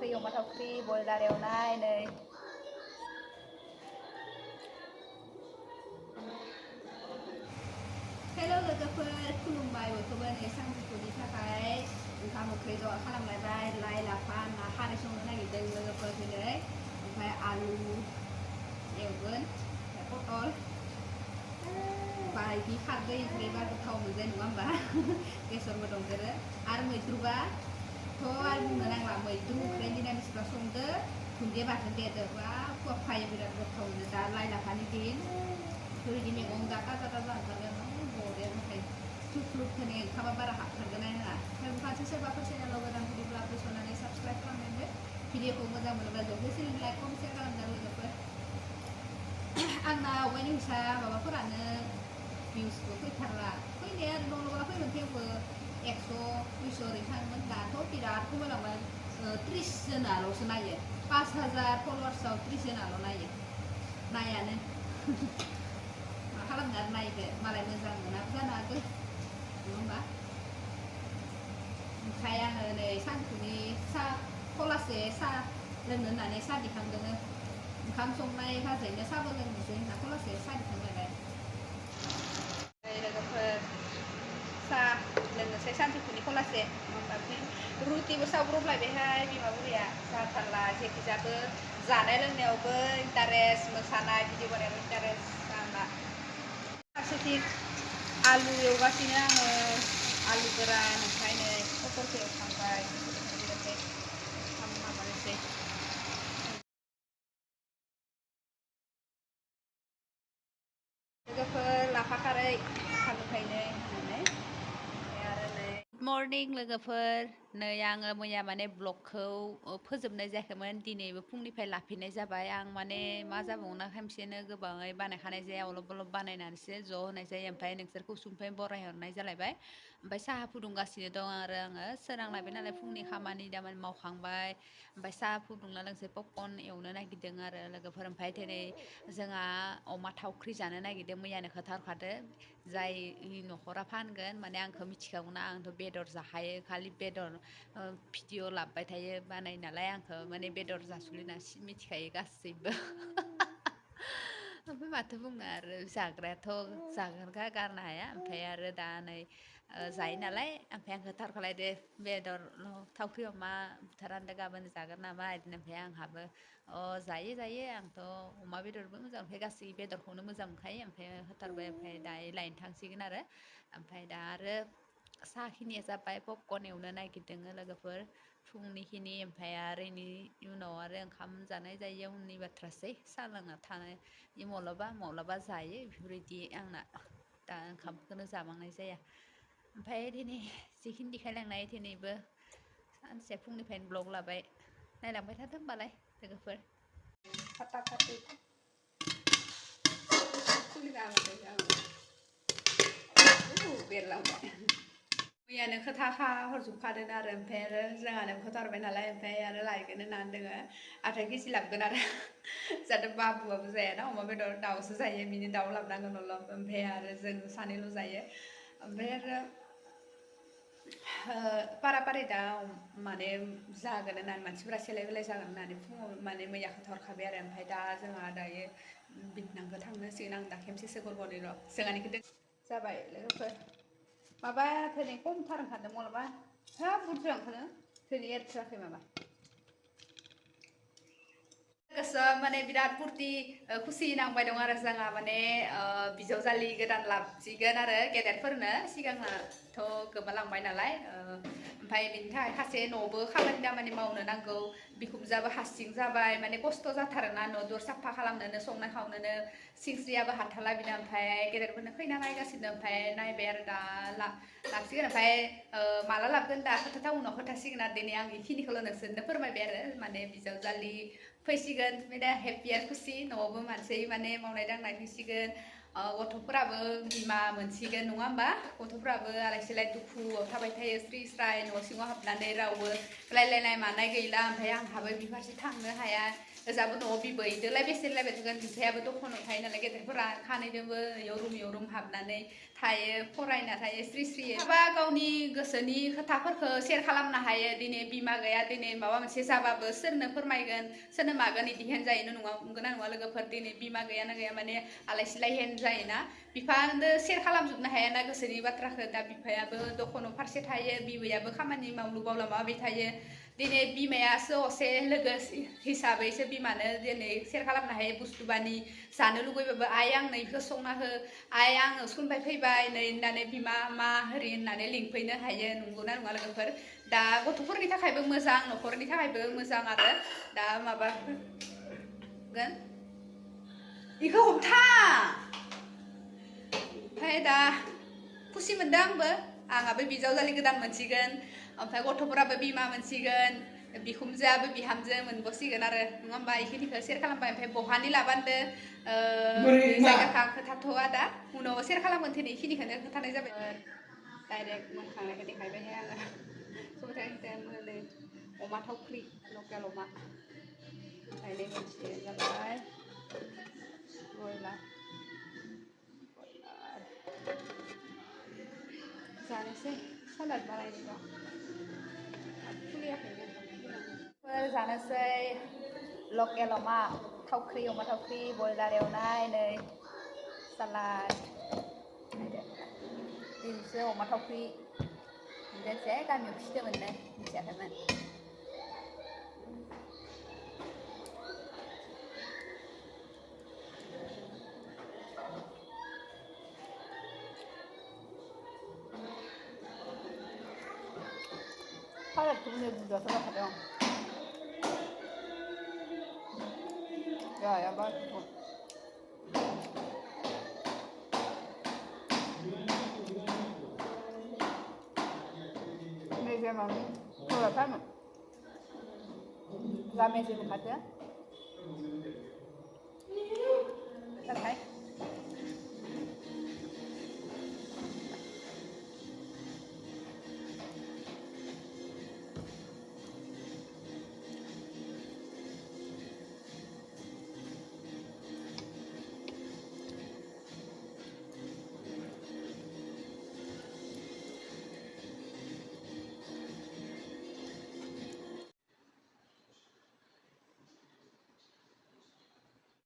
थावख्रि अमा थावख्रि बयलार एवनाय नै हेलो लोगोफोर खुलुमबाय बयखौबो नै सानजौफुनि थाखाय ओंखाम ओंख्रि जगार खालामलायबाय लाइ लाफा ना खारै संनो नागिरदों लोगोफोर दिनै ओमफ्राय आलु एवगोन पटल बायदि खारदै ओंख्रिबा गोथाव मोनजाय नङा होमबा बेसरबो दंदेरो आरो मैद्रुबाथ' आरो बुंनो नांला मैद्रु ओंख्रि निरामिसबा संदो दुन्दिया बाथोन देदो बा खहाबखायो बिराद गोथाव मोनो दा लाइ लाफानि दिन बेफोरबायदि मैगं दा ताजा ताजा ओंखारगोन बरिया ओमफ्राय थुप थुप होनो ओंखामा बारा हाबथारगोन आंहा फांसे सोरबाफोर चेनेलाव गोदान फैयोब्ला फैस'नानै साबस्क्राइब खालामनानै भिडिअखौ मोजां मोनोब्ला जौसे लाइक कमेन्ट शेयार खालामना लोगोफोर आंना आवगायनि फैसा माबाफोरानो भिउसबो फैथारला फैनाया दंल'बा फैगोन थेवबो 100 200 ओरै थाङोमोन दाथ' बिराद खमायलांबाय 30 जोनाल'सो नायो 5000 फल'वार्सआव 30 जोनाल' नायो नायानो मा खालामनो आरो नायदो मालाय मोजां मोनाबो जानो हागौ नङा होमबा ओमफ्राय आङो नै सानजौफुनि साहा खलासे साहा लोंनो होननानै साहा दिखांदों ओंखाम संनाय भाजैनो साहाबो लोंनोसै होनना खलासे साहा दिखांलायबाय लोगोफोर साहा लोंनोसै सानजौफुनि खलासे ओमफ्राय रुटिबो सावब्रबलायबायहाय बिमा बुरैया जाथारला जेखिजाबो जानाय लोंनायावबो इन्टारेस्ट मोसानाय भिडिअ बानायनायाव इन्टारेस्ट आंना फारसेथिं आलु एवगासिनो आङो आलु गोरान ओमफ्राय नै पटलखौ एवखांबाय ओंखाम माबानोसै लोगोफोर लाफा खारै फालु थाइनै होनानै आरो नै गुड मर्निं लोगोफोर नै आङो मैया माने ब्लगखौ फोजोबनाय जायाखैमोन दिनैबो फुंनिफ्राय लाफिननाय जाबाय आं माने मा जाबावना खेमसेनो गोबाङै बानायखानाय जाया अलप अलप बानायनानैसो ज' होनाय जायो ओमफ्राय नोंसोरखौ सुंफ्राय बरायहरनाय जालायबाय ओमफ्राय साहा फुदुंगासिनो दं आरो आङो सोरांलायबाय नालाय फुंनि खामानि दामानि मावखांबाय ओमफ्राय साहा फुदुंना लोंसै पपकर्न एवनो नागिरदों आरो लोगोफोर ओमफ्राय दिनै जोंहा अमा थावख्रि जानो नागिरदों मैयानो खोथाहरखादो जाय न'खरा फानगोन माने आंखौ मिथिखागौना आंथ' बेदर जाखायो खालि बेदर भिडिअ लाबोबाय थायो बानाय नालाय आंखौ माने बेदर जासुलिना मिथिखायो गासैबो ओमफ्राय माथो बुंनो आरो जाग्रायाथ' जाग्राखा गारनो हाया ओमफ्राय आरो दा नै जायो नालाय ओमफ्राय आं खोथाहरखालायदो बेदर थावख्रि अमा बुथारनानै गाबोन जागोन नामा बिदिनो ओमफ्राय आंहाबो जायो जायो आंथ' अमा बेदरबो मोजां ओमफ्राय गासै बेदरखौनो मोजां मोनखायो ओमफ्राय होथारबाय ओमफ्राय दायो लायनो थांसिगोन आरो ओमफ्राय दा आरो साहाखिनिया जाबाय पपकर्न एवनो नागिरदों लोगोफोर फुंनिखिनि ओमफ्राय आरो इनि उनाव आरो ओंखाम जानाय जायो उननि बाथ्रासै साहा लोंना थानाय माब्लाबा जायो बेफोरबायदि आंना दा ओंखामखौनो जाबांनाय जाया ओमफ्राय दिनै जिखिनि देखायलांनाय दिनैबो सानसे फुंनिफ्रायनो ब्लग लाबाय नायलांबाय थादों होमबालाय लोगोफोर फाटा फाटि बेरलांबाय मैयानो खोथा हरजोबखादों आरो ओमफ्राय आरो जोंहानो खोथाहरबाय नालाय ओमफ्राय आरो लायगोन होननानै दोङो 8 केजि लाबोगोन आरो जाहाथे बाबुआबो जायाना अमा बेदर दाउसो जायो बिनि दाउ लाबोनांगोन ओमफ्राय आरो जों सानैल' जायो ओमफ्राय आरो पारापारि दा माने जागोन होननानै मानसिफोरा सेलाय बेलाय जागोन होननानै फुङाव माने मैया खोथाहरखाबाय आरो ओमफ्राय दा जोंहा दायो बिदनांगो थांनोसिगोन आं दा खेमसेसो गरबनि र' जोंहानिखौ जाबाय लोगोफोर माबा थोनै खमथार ओंखारदों माब्लाबा हाब बुरजा ओंखारो थोनै एरथ्राखै माबा गोसोआ माने बिराद फुरथि खुसि नांबाय दं आरो जोंहा माने बिजावजालि गोदान लाबोसिगोन आरो गेदेरफोरनो सिगांनाथ' गोमालांबाय नालाय ओमफ्राय बिनि थाखाय खासे न'बो खामानि दामानि मावनो नांगौ बिखुनजोआबो हारसिं जाबाय माने खस्थ' जाथारोना न' दर साफा खालामनोनो संनाय खावनोनो सिंस्रियाबो हाथारला बिनो ओमफ्राय गेदेरफोरनो खैना नायगासिनो ओमफ्राय नायबाय आरो दा लाबोसिगोन ओमफ्राय माला लाबोगोन दा खोथा उनाव खोथासिगोन आरो दिनै आं बेखिनिखौल' नोंसोरनो फोरमायबाय आरो माने बिजावजालि फैसिगोन ओमफ्राय दा हेपियार खुसि न'आवबो मानसि माने मावनाय दांनाय फैसिगोन गथ'फोराबो बिमा मोनसिगोन नङा होमबा गथ'फोराबो आलाय सिलाय दुखुआव थाबाय थायो स्रि स्राय न' सिङाव हाबनानै रावबो रायलायनाय मानाय गैला ओमफ्राय आंहाबो बिफारसे थांनो हाया ओजाबो न'आव बिबैदोलाय बेसे रायलायबाय थागोन बिफायाबो दखानाव थायो नालाय गेदेरफोरा खानैदोंबो इयाव रुम हाबनानै थायो फरायना थायो स्रि स्रि बा गावनि गोसोनि खोथाफोरखौ शेयार खालामनो हायो दिनै बिमा गैया दिनै माबा मोनसे जाबाबो सोरनो फोरमायगोन सोरनो मागोन इदि हेन जायो नंगौना नङा लोगोफोर दिनै बिमा गैयाना गैया माने आलाय सिलाय हेन जायोना बिफानो शेयार खालामजोबनो हायाना गोसोनि बाथ्राखौ दा बिफायाबो दखानाव फारसे थायो बिबैयाबो खामानि मावलु बावला माबि थायो दिनै बिमायासो असे लोगो हिसाबैसो बिमानो दिनै शेयार खालामनो हायो बुस्थु बानि जानो लुगैबाबो आइ आंनो इखौ संना हो आइ आङो स्कुलनिफ्राय फैबाय नै होननानै बिमा मा होरि होननानै लिंफैनो हायो नंगौना नङा लोगोफोर दा गथ'फोरनि थाखायबो मोजां न'खरनि थाखायबो मोजां आरो दा माबा गोन इखौ हमथा ओमफ्राय दा खुसि मोनदों आंहाबो बिजावजालि गोदान मोनसिगोन ओमफ्राय गथ'फोराबो बिमा मोनसिगोन बिखुमजोआबो बिहामजो मोनबोसिगोन आरो नङा होमबा इखिनिखौ शेयार खालामबाय ओमफ्राय बहानि लाबानदो जायगाखौ आं खोथाथ'वा दा उनाव शेयार खालामगोन दिनै इखिनिखौनो खोथानाय जाबाय डाइरेक्ट मोनखांनायखौ देखायबायहाय आङो सबाथाय नै अमा थावख्रि लकेल अमा ओमफ्राय नै मोनसे जाबाय ब्रयलार जानोसै सालाद बानायनो र' खुलियाखैनो जानोसै लकेल अमा थावख्रि बयलार एवनाय नै सालाद दिनैसो अमा थावख्रि मोनजायाखै गामियाव फिसिदोंमोननो मिथियाखैमोन 사라도 근데 진짜 생각하면 야 맛있어 근데 이제 막 그거 살면 라면 집에 가자